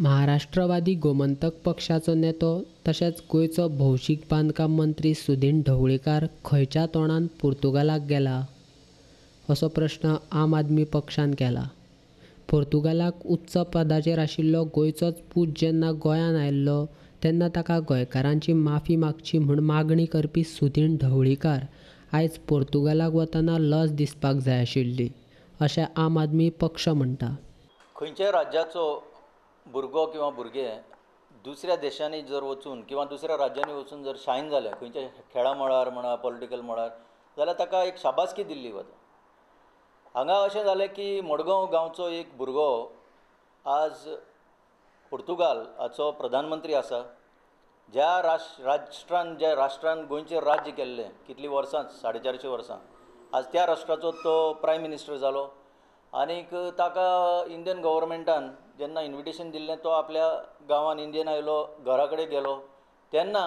महाराष्ट्रवादी गोमंतक पक्षाचो नेतो तशेंच गोंयचो भौशीक बांदकाम मंत्री सुदिन ढवळीकार खंयच्या तोंडान पुर्तुगालाक गेला असो प्रश्न आम आदमी पक्षान केला. पुर्तुगालाक उच्च पदाचेर आशिल्लो गोंयचोच पूत जेन्ना गोंयांत आयिल्लो तेन्ना ताका गोंयकारांची माफी मागची म्हूण मागणी करपी सुदिन ढवळीकार आयज पुर्तुगालाक वतना लज दिसपाक जाय आशिल्ली अशें आम आदमी पक्ष म्हणटा. खंयच्याय राज्याचो भुरगो किंवा भुरगें दुसऱ्या देशांनी जर वचून किंवा दुसऱ्या राज्यांनी वचून जर शायन जालें खंयच्या खेळा मळार म्हणा पॉलिटिकल मळार जाल्यार ताका एक शाबासकी दिल्ली वता. हांगा अशें जालें की मडगांव गांवचो एक भुरगो आज पुर्तुगाल हाचो प्रधानमंत्री आसा. ज्या राष्ट्रान ज्या राष्ट्रान गोंयचेर राज्य केल्लें कितलीं वर्सां 450 वर्सां आज त्या राष्ट्राचो तो प्रायम मिनिस्टर जालो आनीक ताका इंडियन गव्हर्मेंटान जेन्ना इन्विटेशन दिल्लें तो आपल्या गांवान इंडियन आयलो, घरा कडेन गेलो. तेन्ना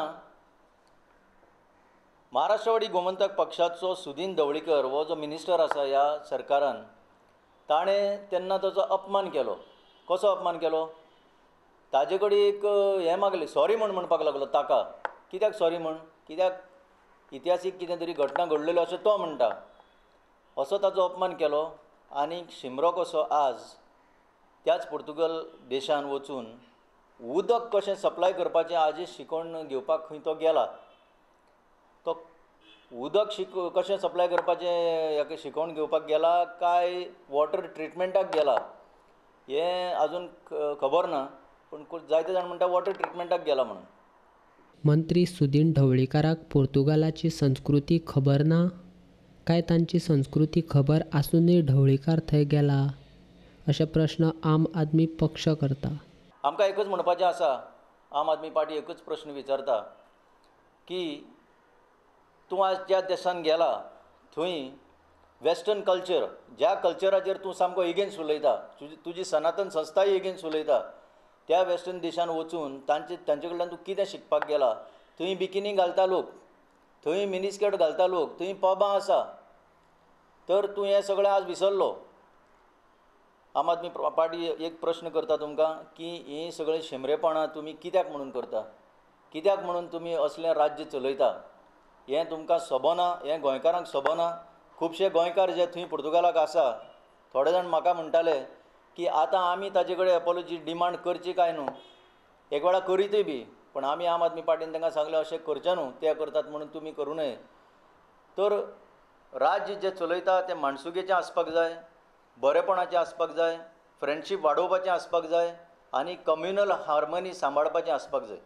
महाराष्ट्रवादी गोमंतक पक्षाचो सुदिन ढवळीकर हो जो मिनिस्टर आसा ह्या सरकारान ताणें तेन्ना ताचो अपमान केलो. कसो अपमान केलो? ताजे कडेन एक हें मागलें, सॉरी म्हूण म्हणपाक लागलो ताका. कित्याक सॉरी म्हण? कित्याक इतिहासीक कितें तरी घटना घडलेल्यो अशें तो म्हणटा. असो ताचो अपमान केलो आनी शिमरो कसो आज त्याच पुर्तुगल देशान वचून उदक कशें सप्लाय करपाचें आजी शिकोवन घेवपाक खंय तो गेला. तो उदक कशें सप्लाय करपाचें शिकोवन घेवपाक गेला काय वॉटर ट्रिटमेंटाक गेला हें आजून खबर ना, पूण जायते जाण म्हणटा वॉटर ट्रिटमेंटाक गेला म्हणून. मंत्री सुदिन ढवळीकाराक पुर्तुगालाची संस्कृती खबर ना काय तांची संस्कृती खबर आसूनय ढवळीकार थंय गेला अशे प्रश्न आम आदमी पक्ष करता. आमकां एकच म्हणपाचें आसा, आम आदमी पार्टी एकच प्रश्न विचारता की तूं आज ज्या देशान गेला थंय वेस्टर्न कल्चर, ज्या कल्चराचेर तूं सामको एगेन्स्ट उलयता, तुजी सनातन संस्थाय एगेन्स्ट उलयता, त्या वेस्टर्न देशान वचून तांचे कडल्यान तूं कितें शिकपाक गेला? थंय बिकिनी घालता लोक, थंय मिनीस्कर्ट घालता लोक, थंय पबां आसा, तर तूं हें सगळें आज विसरलो. आम आदमी पार्टी एक प्रश्न करता तुमकां की हीं सगळीं शेमरेपणां तुमी कित्याक म्हणून करता? कित्याक म्हणून तुमी असलें राज्य चलयता? हें तुमकां सोबना, हें गोंयकारांक सोबना. खुबशे गोंयकार जे थंय पुर्तुगालाक आसा थोडे जाण म्हाका म्हणटाले की आतां आमी ताजे कडेन एपोलॉजी डिमांड करची काय न्हू, एक वेळा करीतय बी, पूण आमी आम आदमी पार्टीन तांकां सांगलें अशें करचें न्हू, ते करतात म्हणून तुमी करूं नये. तर राज्य जें चलयता तें माणसुकेचें आसपाक जाय, बरेपणाचें आसपाक जाय, फ्रेंडशीप वाडोवपाचें आसपाक जाय आनी कम्युनल हार्मनी सांबाळपाचें आसपाक जाय.